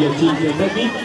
yietc zingh yietc zingh.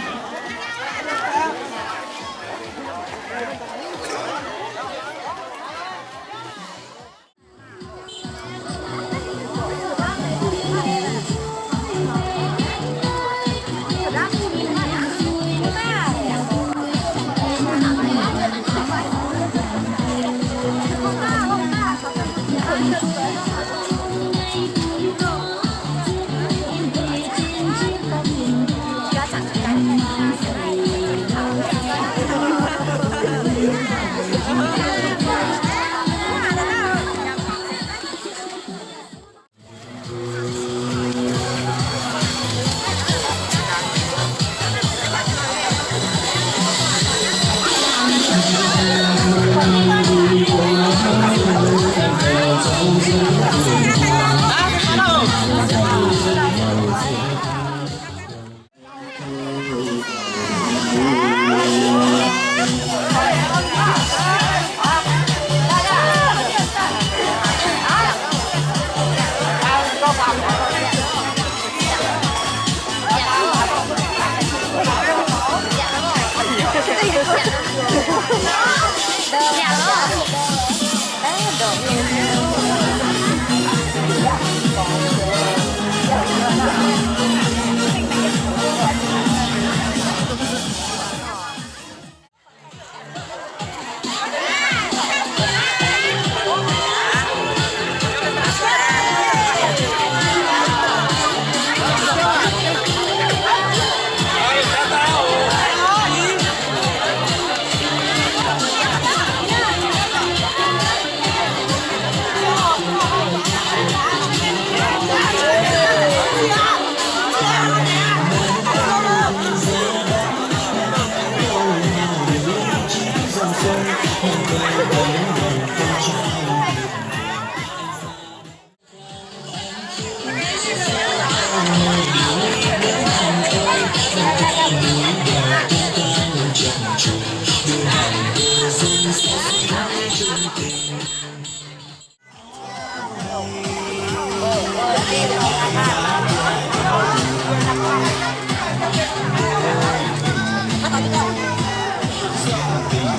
Yie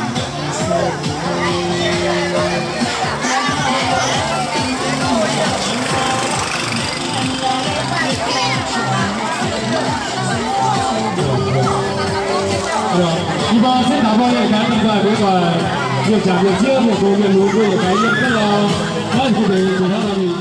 mbuo zipv taux mbuo yietc kaaix mienh doic, mbuo doic, mienh jangc mienh zieqv mienh gox mienh lunx mbuo yietc kaaix yiem jienv lorqc. Naaiv jiex deix jiex hnangv nor mingh.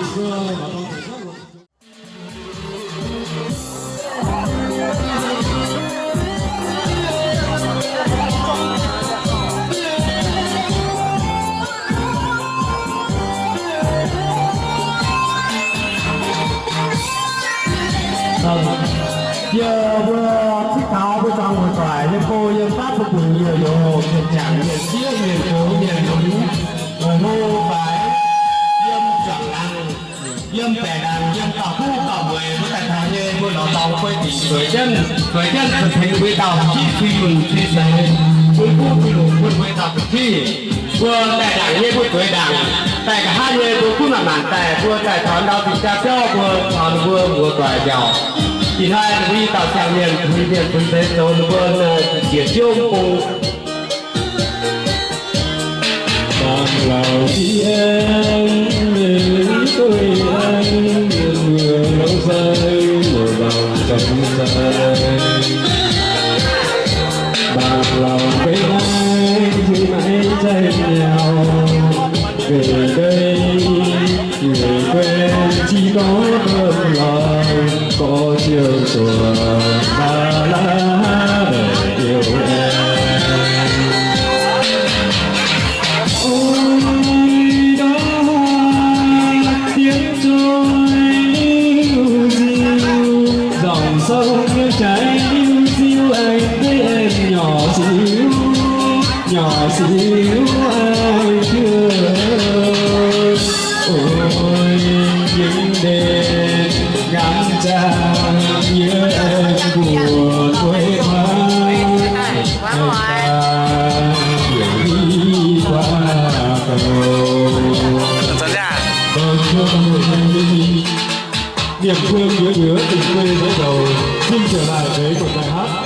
Yie mbuo zipv taux mbuo zuangx muoz-doic yiem go yiem baav bun bungx yie youz, mienh jangc mienh zieqv mienh gox mienh lunx, hlo faix, yiem juangc laangz, yiem baeqc laangz, yiem gauh kuv gauh mueiz, mbuo daaih taux nyei mbuo Dorngx guei dingc zueiz jienv, zueiz jienv zuqc tengx mbuo dauh cui yunh cui seix, bun kuv bun longc bun mbuo dauh zuqc cih. Mbuo daaih ndaangc nyei mbuo zueiz ndaangc, daaih nqa'haav nyei mbuo gunv maanc maanc daaih, mbuo daaih taux ndau zinh jaa biauv mbuo taux ninh mbuo muoz-doic mbiaauc. Ih hnoi mbuo i dauh siang-mienh, mbuo mienh bun seix zoux ninh mbuo njiec Ziouv bung. Bangc laux diev aengx, mengh dueiv aengx, mienh muoz longc sai, muoz-doic longc sai. Bangc laux mbeix naaiv, nzuih naaiv zaih miaux, mbeix mbeix, mbeix mbeix, ti gorngv domh lorz, gorx ziouc zuoqc, baac laav mbeix diuh aengx. Oi, ndortv diev zoih liuz nziu, nzangc sou nyei jaaix liuz nziu, aengx deix aengx nyorc ziux, nyorc ziux aengx juoh. Oi, yiem ndeic nyanc zaangc yie aengx mbuox dueiv hnangv. Mienh kuo nyuoz nyuoz dingc guei nzengc douc, zinh ziouc laaic deix gu'nguaaic hnangv.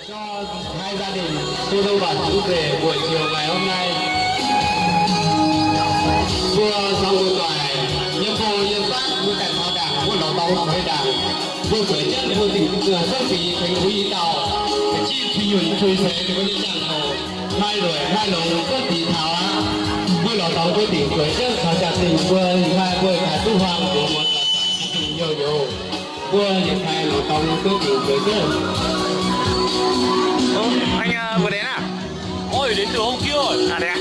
Cho hai gia đình cô dâu bản chú rể buổi chiều ngày hôm nay. Mbuo zong mbuo doic, yiem hlo yiem fatv, mbuo daaih taux ndaangc, mbuo lorz dorngx mueiz ndaangc, mbuo zueiz jienv mbuo dingc zuqc suotv fingx tengx mbuo i dauh, cui yunh cui seix ninh mbuo nyei ziangh hoc. Haih lueic haih longx duqv dingc taux aqv. Mbuo lorz dorngx mbuo dingc zueiz jienv caux jaa-dingh mbuo, haih mbuo taaix duqv huaang mbuox muoz-doic dingc youz-youz. Mbuo yietc kaaix lorz dorngx mbuo dingc zueiz jienv. Anh, à, vừa đến à? Ôi, đến từ hôm trước rồi. À, thế à?